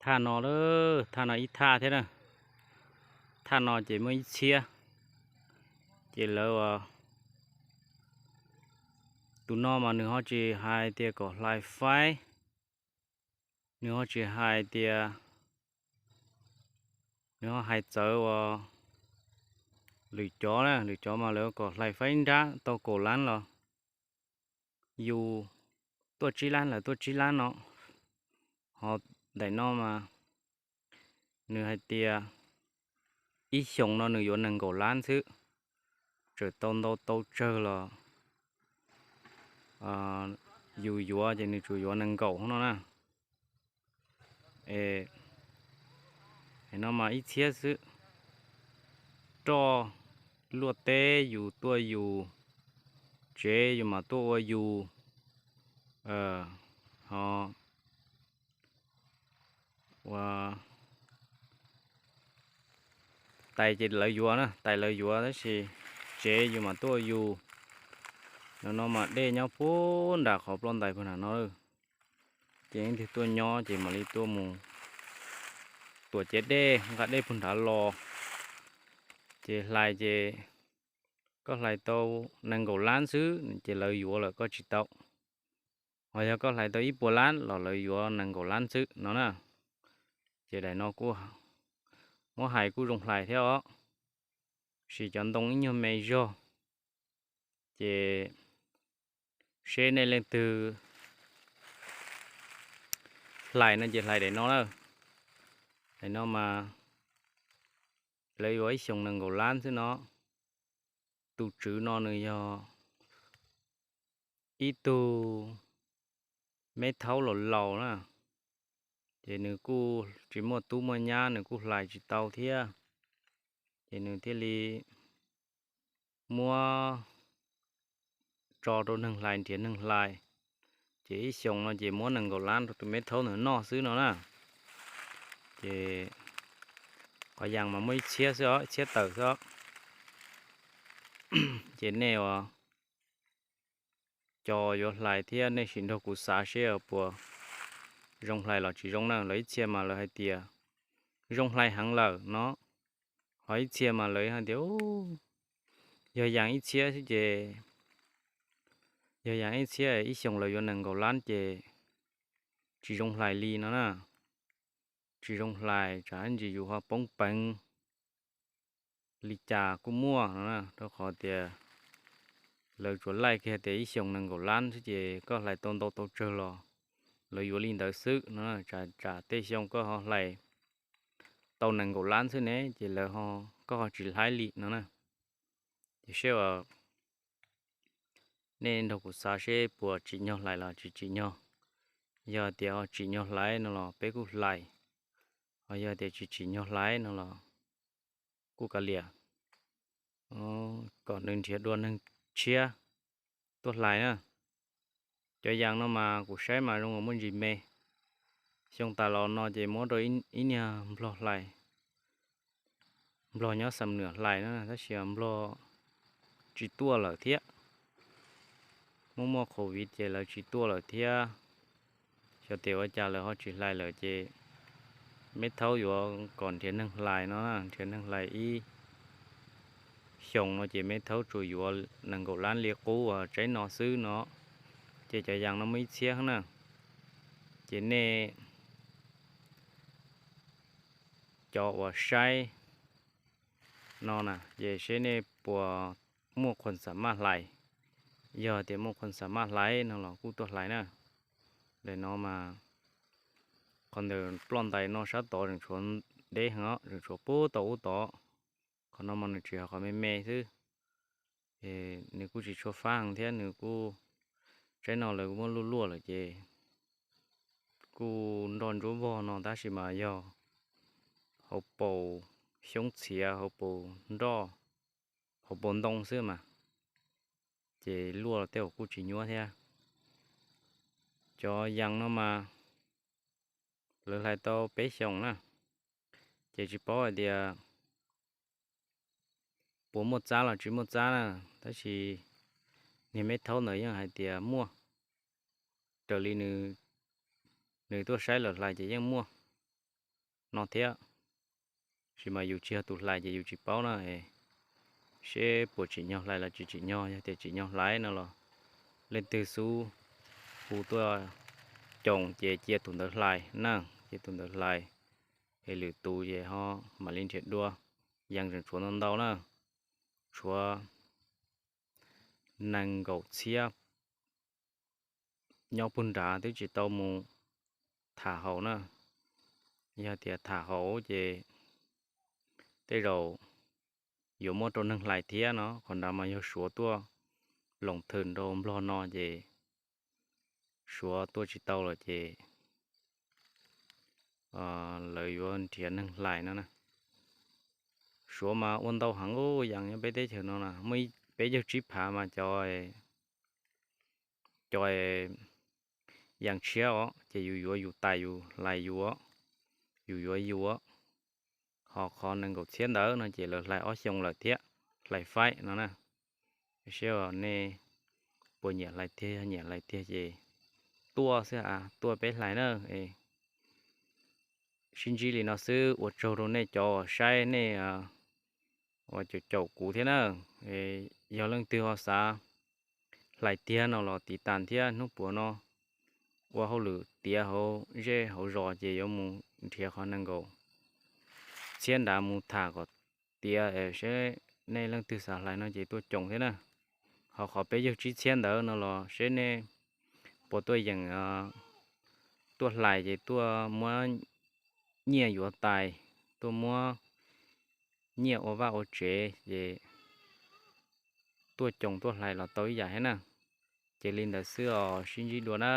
Thaj no, thaj no ib thaj thiab na. Thaj no ces muaj ib txhiab. Ces lawv, tus no mas nws ho tsis hais tias kom hlais faib, nws ho tsis hais tias, nws ho hais txawv uas lwm cov na, lwm cov mas lawv kom hlais faib nrab tau kaum lab los yus tuaj tsib lab, lawv tuaj tsib lab no. Ho daim no mas nws hais tias ib xyoos no nws yuav nees nkaum lab xwb, txawm tau ntau tau tsawg los yus yuav ces nws tsuas yuav nees nkaum no na. Es no mas ib txhiab xwb, roj luaj teb yus tuaj yus, tsev yus mam tuaj ua yus, ho ua tais ces lawv yuav na, tais lawv yuav tab sis tsev yus mam tuaj ua yus. No no mas dej nyob puag nram qhov ploj ntais puag nram no, ces leej twg tuaj nyob ces mam li tuaj mus tuam ciav dej nqa dej puag nrad los. Ces hlais ces koj hlais tau nees nkaum lab xwb ces lawv yuav lawm, koj tsis tau. Ho yog koj hlais tau ib puas lab los lawv yuav nees nkaum lab xwb no na. Ces daim no kuj muab hais kuj zoo hlais thiab os, sis cov ntoo ib nyuag me zog. Ces seb nej leej twg hlais no ces hlais daim no na. Daim no mas lawv yuav ib xyoos nees nkaum lab xwb no. Tus tswv no nws yog ib tug me thaub laus laus na, ces nws kuj tsis muaj tub muaj nyab, nws kuj hlais tsis tau thiab, ces nws thiaj li muab tso rau neeg hlais nrhiav neeg hlais. Ces ib xyoos no ces muab nees nkaum lab rau tus me thaub ntawd noj xwb no na. Ces qhov yas mas muaj ib txhiab xwb os, ib txhiab tawm xwb os. Ces nej uas cov yuav hlais thiab nej sim nrog kuv xav seb puas zoo hlais los tsis zoo na. Lawv ib txhia mas lawv hais tias zoo hlais heev lawm no, ho ib txhia mas lawv hais tias yog yas ib txhiab xwb ces, yog yas ib txhiab ib xyoos lawv yuav nees nkaum lab ces tsis zoo hlais li no na. Tsis zoo hlais, tsam ntsis yus ho poob peev li cas kuj muaj no, rau qhov tias lawv tsuas laij kiag tias ib xyoos nees nkaum lab xwb ces koj hlais tau ntau tau tsawg los lawv yuav li ntawd xwb no. Tsam tej xyoo koj ho hlais tau nees nkaum lab xwb ne ces lawv, koj ho tsis hlais li no na. Ces seb uas nej nrog kuv xav seb puas tsim nyog hlais los tsis tsim nyog. Yog tias ho tsim nyog hlais no los peb kuj hlais, ho yog tias tsis tsim nyog hlais no los kuj kav liam, kom nws nrhiav dua neeg tshiab tuaj hlais na. Cov yas no mas kuv saib mas zoo muaj ntsis me. Xyoo tas los no ces muab rau ib niag nplog hlais, nplog nyob Xam Nuam hlais na, tab sis nplog tsis tuaj lawm thiab. Muaj muaj covid ces lawv tsis tuaj lawm thiab. Xyov tias ua cas lawv ho tsis hlais lawm ces me thaub yuav kom nrhiav neeg hlais no, nrhiav neeg hlais ib xyoos no ces me thaub tsuas yuav nees nkaum lab li qub uas tsaib no xwb no. Ces cov yas no muaj ib txhiab na. Ces nej cov uas saib no na, ces seb nej puas muaj qhuas xam maj hlais. Yog tias muaj qhuas xam maj hlais no los kuj tuaj hlais na. Daim no mas qhov ntawm ploj ntais no sab tod tseem tshuav deb heev os, tseem tshuav puag tod ub tod. Qhov no mas nws tsis yog qhov me me xwb, nws kuj tsis tshua fab heev thiab, nws kuj, tsaib no lawv kuj muab luaj luaj lawm ces kuj nroj ntsuab vog no tab sis mas yog hauv paus xyoob txhiav, hauv paus nroj, hauv paus ntoo xwb mas, ces luaj tej zaum kuj tsis nyuab thiab. Cov yas no mas lawv hlais tau peb xyoos na, ces tsis paub hais tias puas muaj txab los tsis muaj txab na, tab sis niag me thaub ntawd yeej hais tias muaj, raws li nws tuaj saib lawv hlais ces yeej muaj. no thiab. Tab sis mas yus tsis yog tus hlais ces yus tsis paub na. Seb puas tsim nyog hlais los tsis tsim nyog, yog tias tsim nyog hlais no los leej twg xub hu tuaj coos ces cia tus ntawd hlais na, cia tus ntawd hlais, es lwm tus ces ho mam li nrhiav dua. Yees tseem tshuav ntau ntau na, tshuav nees nkaum txhiab nyob puag nrad twb tsis tau mus tham haus na. Yog tias tham haus ces tej zaum yuav muab rau neeg hlais thiab no. Qhov nrad mas yog Suav tuaj loos thwm rau Nplog no ces Suav tuaj tsis tau lawm ces lawv yuav nrhiav neeg hlais no na. Suav mas ua ntau heev ub, yees nyob peb teb chaws no na muaj peb caug tsib phav mas cov, cov yees tshiab os ces yus yuav yus tais yus hlais yus, yus yuav yus. Ho qhov nees nkaum txhiab ntawd no ces lawv hlais ob xyoo lawm thiab, hlais faib no na. Seb nej puas nyiam hlais tiag, yog nyiam hlais tiag ces tuaj xwb a, tuaj peb hlais na. Sib ntsib li no xwb, ua tsaug rau nej cov saib, nej uas caum caum kuv thiab na. Yog leej twg ho xav hlais tiag no los tiv tas thiab, hnub puav no ua hauj lwm tiav hauv zej hauv zos ces yuav mus nrhiav qhov nees nkaum txhiab nrad mus tham kom tiav, seb nej leej twg xav hlais no ces tuaj coos thiab na. Ho qhov peb caug tsib txhiab ntawd no los seb nej puas tuaj yeem, tuaj hlais ces tuaj muab nyiaj yuav tais, tuaj muab nyiaj ua vaj ua tsev ces tuaj coos tuaj hlais los tau ib yam thiab na. Ces li ntawd xwb os, sib ntsib dua na.